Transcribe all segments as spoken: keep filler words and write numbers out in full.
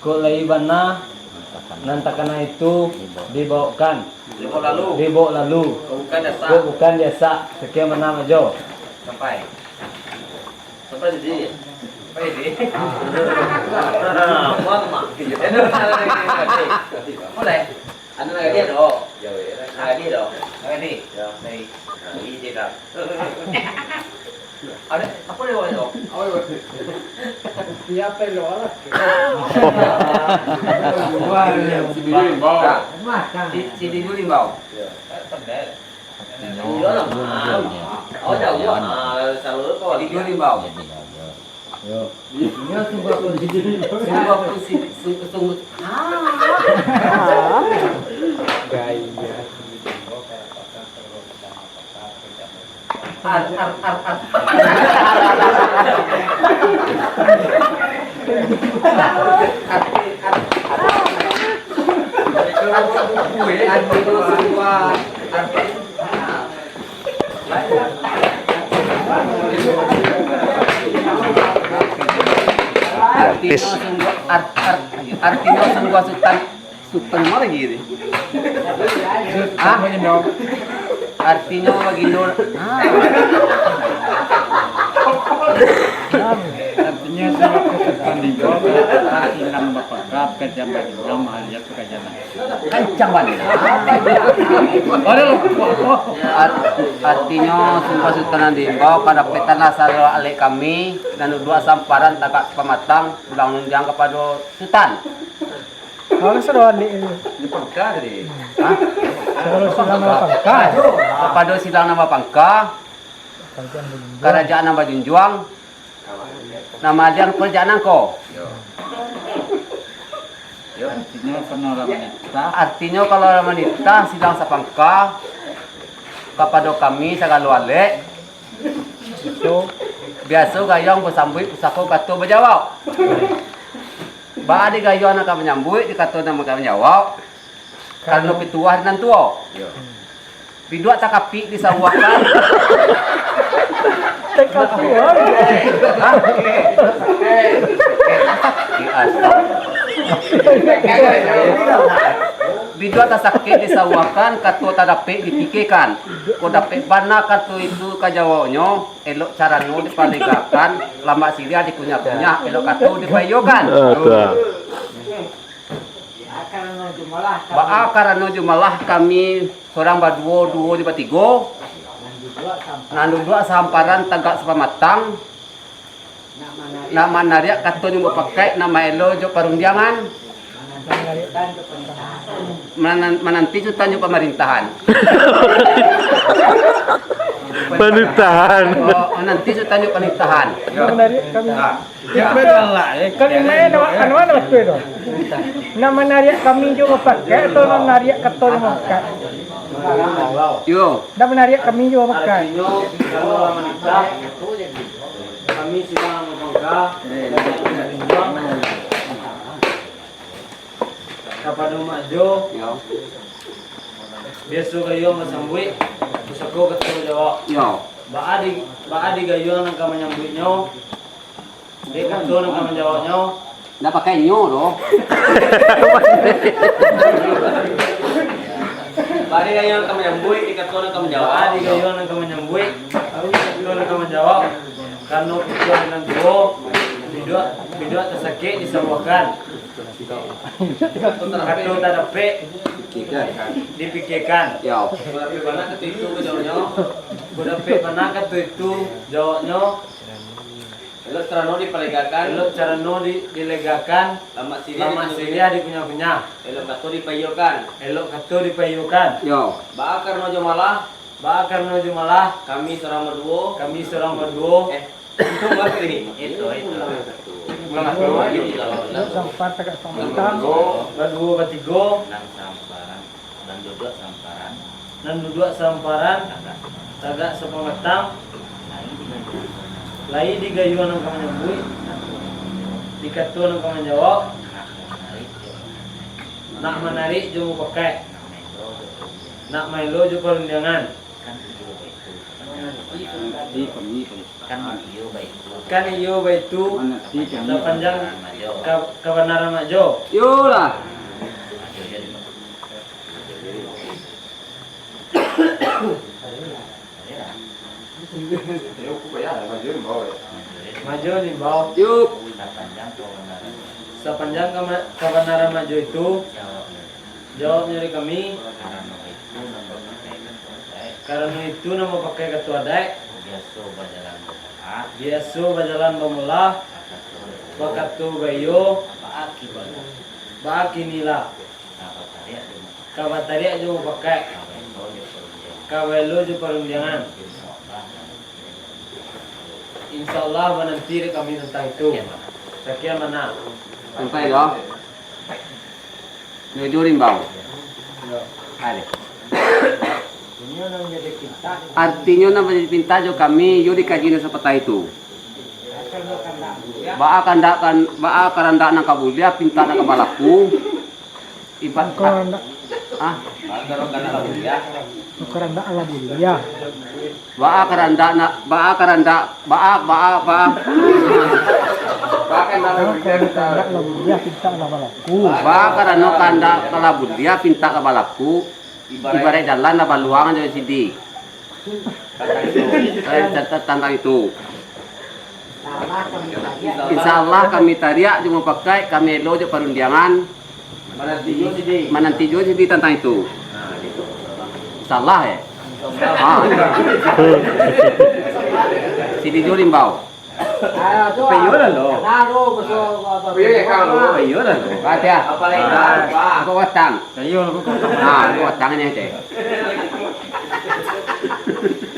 Kok lai bana nan takana itu dibawakan, dibawa lalu, dibawa lalu. Kok bukan diasak. Kok bukan diasak. Sekian bana, Mak Jo. Sampai. Sampai sini. Sampai sini. Muat, Mak. Mulai. Anu nak gadih ado. Nak gadih ado. Nak gadih. Yo. Baik. Nah, ini dia dah. Ada apa dia bawa tu? Apa dia bawa? Siapa yang bawa lah? Si Dulu Limbau. Nah, si, si Dulu Limbau. Yo. Iyolah, Mak. Oh, jauah. Ah, selalu kau. Si Dulu Limbau. Yo. Inyo sungguah pun, sungguah pun si, sungguah, sungguah. Ah. Gaya. Ar, ar, ar, ar. Arti, ar, ar. Arti, sungguah, arti. Artinyo sungguah, ar-, ar-, artinyo sungguah Sutan, Sutan ma lagi ni? Hah? Artinyo bagindo. Ah. Artinyo sungguah Sutan di bawah, silang bapakap, kajam bagindo, mahaliak kajam. Kancang bana. Ar-, artinyo, sungguah Sutan nan diimbau, kadapetanlah sado alek kami, nan duduak samparan tagak sapamatang, pulang nunjuang kapado Sutan. Harus ado alek tu. Di pangka tadi. Hah? Harus ado pangka. Kapado silang nan bapangka. Karajaan nan bajunjuang. Nan maaliang karajaan nangko. Yo. Yo. Artinyo, kalau lah manitah, artinyo, kalau lah manitah, silang sapangka kapado kami sagalo alek. Biaso gayuang basambuik, pusako kato bajawab. Baa di gayuang nan ka manyambuik, di kato nan ka manjawab. Karano pituah di nan tuo. Yo. Biduak takapik disauakan. Takapik, wah. Hah? Biduak tasakik disauakan, kato tadapek dipikiekan. Kok dapek bana kato itu ka jawabnyo, elok carano dipalegakan, lamak siriah dikunyah-kunyah, elok kato dipaiyokan. Ah, tu ah. Baa karano jumalah kami sorang baduo, duo jo batigo, nan duduak samparan tagak sapamatang, nak manariak kato jo mupakaik, nak maelo jo parundiangan, manan-, mananti Sutan jo pamarintahan. Parintahan. Oh, mananti Sutan jo parintahan. Nak manariak kami. Kalimat nan, anu, anu batua tu. Nak manariak kami jo mupakaik atau nak manariak kato jo mupakaik? Yo. Nak manariak kami jo mupakaik. Artinyo, kalau lah manitah, kami silang bapangka. Kapado Mak Jo. Yo. Biaso gayuang basambuik, pusako kato bajawab. Yo. Baa di, baa di gayuang nan ka manyambuiknyo, di kato nan ka manjawabnyo. Ndak pakai nyo doh. Baa di gayuang nan ka manyambuik, di kato nan ka manjawab. Baa di gayuang nan ka manyambuik, di kato nan ka manjawab. Karano pituah di nan tuo, biduak, biduak tasakik disauakan. Kato tadapek dipikiekan. Yo. Kok dapek bana kato itu jawabnyo. Kok dapek bana kato itu jawabnyo. Elok carano dipalegakan. Elok carano di-, dilegakan. Lamak siriah dikunyah-kunyah. Elok kato dipaiyokan. Elok kato dipaiyokan. Yo. Baa karano jumalah. Baa karano jumalah. Kami sorang baduo. Kami sorang baduo. Eh, itu mah ni. Itu, itu. Ulang, ulang. Ulang. Samparan tagak sapamatang. Baduo, batigo. Nan samparan. Nan duduak samparan. Nan duduak samparan. Tagak sapamatang. Lai di gayuang nan ka manyambuik. Di kato nan ka manjawab. Nak manarik jo mupakaik. Nak maelo jo parundiangan. Kan iyo baitu. Sapanjang ka-, kabanaran Mak Jo. Iyolah. Mak Jo diimbau. Sapanjang kama-, kabanaran Mak Jo itu, jawabnyo dek kami. Karano itu nan bapakai kato adaik. Biaso bajalan bamolah. Bakato baiyo. Baa kini lah. Ka batariak jo mupakaik. Ka baelo jo parundiangan. Insya Allah mananti dek kami tantang itu. Sakian bana. Sampai lo. Jujur imbau. Ade. Artinyo nan manjadi pinta jo kami, yo dikaji nan sapatah itu. Baa kandak kan, baa karandak nan ka buliah, pinta nan ka balaku. Iba-, Bukan kandak. Ah? Bukan kandak lah buliah. Baa karandak nak, baa karandak, baa, baa, baa. Bukan kandak lah buliah, pinta lah balaku. Baa karano kandak lah buliah, pinta lah balaku. Ibaraik jalan lah baluang jo sidi. Eh, tantang itu. Insya Allah kami tariak jo mupakaik, kami elo jo parundiangan. Mananti jo sidi tantang itu. Insya Allah, eh. Ah. Sidi jo diimbau. Ayo, tu, Payo lah, lo. Payo ya, Kang, lo. Payo lah, lo. Baca. Apa lagi? Ah. Apa watang? Payo lah, kok. Ah, apa watang ni, cek.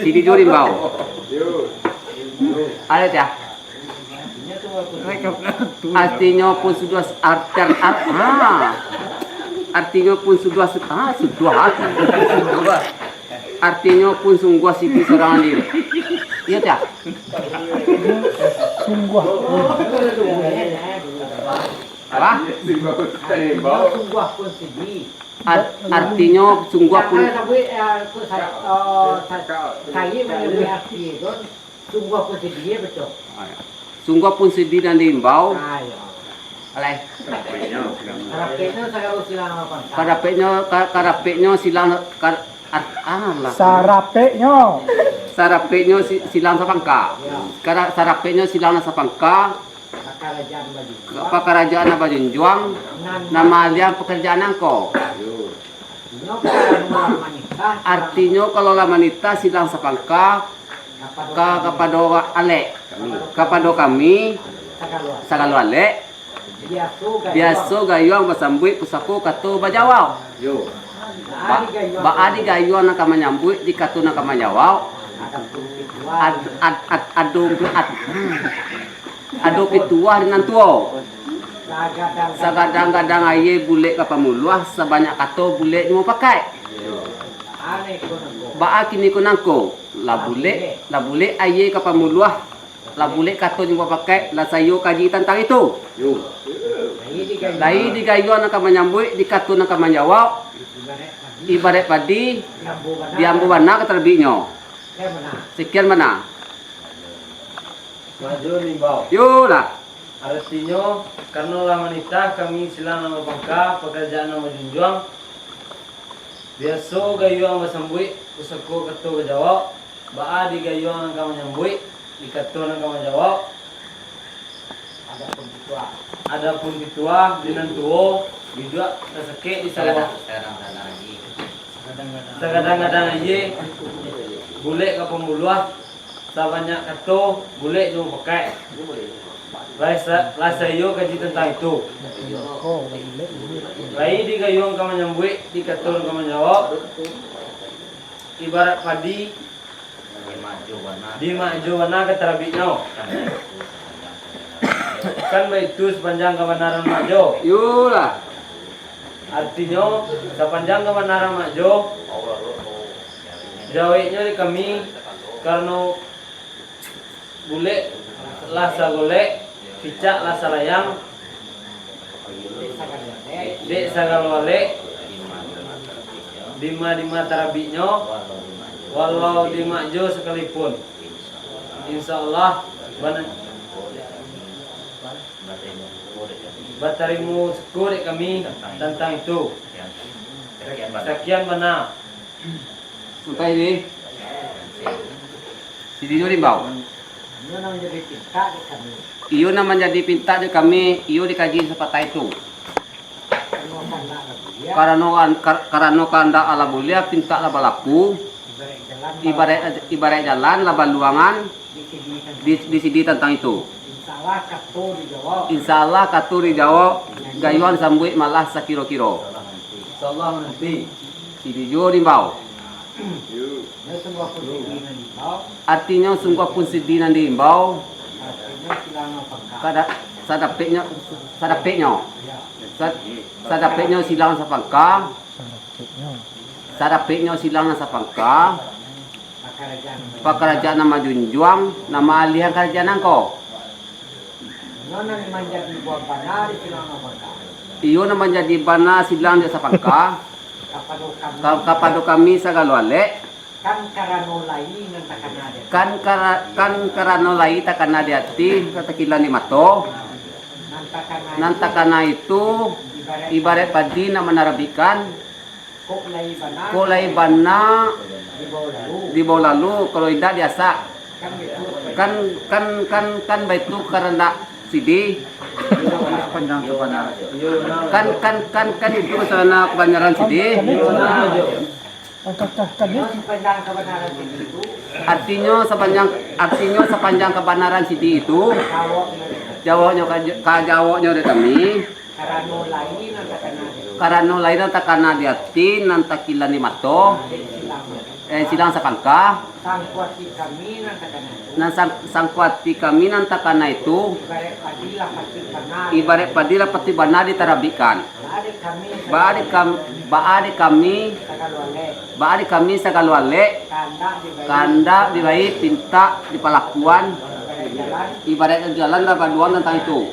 Sidi jo diimbau. Ada, cek. Artinyo pun sudah artian ar-, ah. Artinyo pun sudah su-, ah, sudah. Artinyo pun sungguah siti sorangan diri. Iyo, cek. Sungguah. Apa? Sungguah pun sedih. Ar-, artinyo sungguah pun. Jangan sampai, eh, aku sa-, eh, sa-, saya mengambil arti itu, sungguah pun sedih, betul. Ah, ya. Sungguah pun sedih nan diimbau. Ah, ya. Alai. Karapeknyo sagalo silang lapangka. Karapeknyo, ka-, karapeknyo silang, kar-, ar-, alah. Sarapeknyo. Sarapeknyo si-, silang sapangka. Ya. Kara-, sarapeknyo silang nan sapangka. Pakarajaan bajunjuang. Pakarajaan nan bajunjuang. Nan nan maliang pakarajaan nangko. Artinyo, kalau lah manitah silang sapangka, ka, kapado alek, kapado kami, sagalo alek, biaso gayuang basambuik, pusako kato bajawab. Ba-, baa di gayuang nan ka manyambuik, di kato nan ka manjawab. Ad-, ad-, ad-, ado, ad-, ado pituah di nan tuo. Sagadang-gadang aia bulek ka pamuluah, sabanyak kato bulek di mupakaik. Baa kini ko nangko, lah bulek, lah bulek aia ka pamuluah, lah bulek kato di mupakaik, lah saiyo kaji tantang itu. Lai di gayuang nan ka manyambuik, di kato nan ka manjawab, ibaraik padi, diambo bana ka tarabiknyo. Sakian bana. Maju nimbau. Yolah. Aratinyo, karano lah manitah kami silang nan bapangka, pakarajaan nan bajunjuang. Biaso gayuang basambuik, pusako kato bajawab. Baa di gayuang nan ka manyambuik, di kato nan ka manjawab. Adapun pituah, adapun pituah di nan tuo, bijuak tasakek di sawah. Sagadang-gadang aia, bulek ka pambuluah, sabanyak kato, bulek jo mupakaik. Lah sa-, lah saiyo kaji tantang itu. Lai di gayuang ka manyambuik, di kato ka manjawab. Ibaraik padi, dimajo bana ka tarabiknyo. Kan baitu sapanjang kabanaran Mak Jo. Yolah. Aratinyo, sapanjang kabanaran Mak Jo, jaweknyo di kami, karano bulek lah sagolek, picak lah salayang, dek sagalo alek, dima-dima tarabiknyo, Walau di Makjo sakalipun. Insya Allah, bana-, batarimo syukur dek kami tantang itu. Sakian bana. Sampai di sini dulu imbau. Iyo nan manjadi pintak dek kami. Iyo nan manjadi pintak dek kami, iyo dikaji sapatah itu. Karano an-, kar-, karano kandak alah buliah, pintak lah balaku. Ibarat, ibarat jalan lah baluangan. Di, di sidi tantang itu. Insya Allah kato dijawab. Insya Allah kato dijawab. Gayuang sambuik malah sakiro-kiro. Insya Allah nanti. Sidi juo diimbau. Artinyo sungguah pun sidi nan diimbau. Kada, sadapeknyo, sadapeknyo. Sa-, sadapeknyo silang sapangka. Sadapeknyo silang nan sapangka, pakarajaan nan manjunjuang, nan maalihan karajaan nangko. Iyo nan manjadi bana silang jo sapangka, ka-, kapado kami sagalo alek. Kan karano lai nan takana di ati. Kan kara-, kan karano lai takana di ati, takilan di mato. Nan takana itu, ibarat padi nan manarabikkan. Kok lai bana, kok lai bana dibao lalu, kalau indak diasak. Kan, kan, kan, kan baitu karandak sidi. Kan, kan, kan, kan itu sarana kabanaran sidi. Artinyo sapanjang, artinyo sapanjang kabanaran sidi itu, jawabnyo ka, ka jawabnyo dek kami. Karano lai nan takana di ati, nan takilan di mato, eh, silang sapangka. Nan sang-, sangko ati kami nan takana itu, ibarat padi lah pati bana ditarabikkan. Baa dek kam-, baa dek kami, baa dek kami sagalo alek, kandak dibai pintak dipalakuan, ibarat jalan lah baluang tantang itu.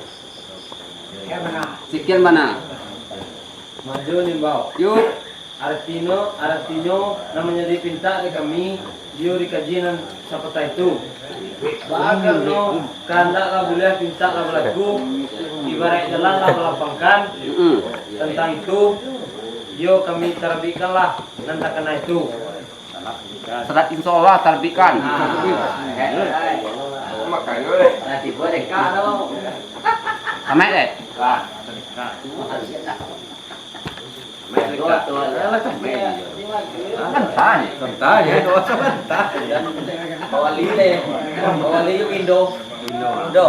Sakian bana. Maju nimbau. Yuk. Artinyo, artinyo, nan manjadi pintak dek kami, iyo dikaji nan sapatah itu. Baa karano kandak lah buliah, pintak lah balaku, ibarat jalan lah balapangkan. Mm-mm. Tantang itu, iyo kami tarabikkanlah nan takana itu. Sadat, insya Allah tarabikkan. Nah. Makonyo deh. Nanti gua deka tu. Amat deh. Nah. Amat deka. Amat deka. Santai. Santai, ya, doa santai. Kawali deh. Kawali yuk Indo. Indo. Indo.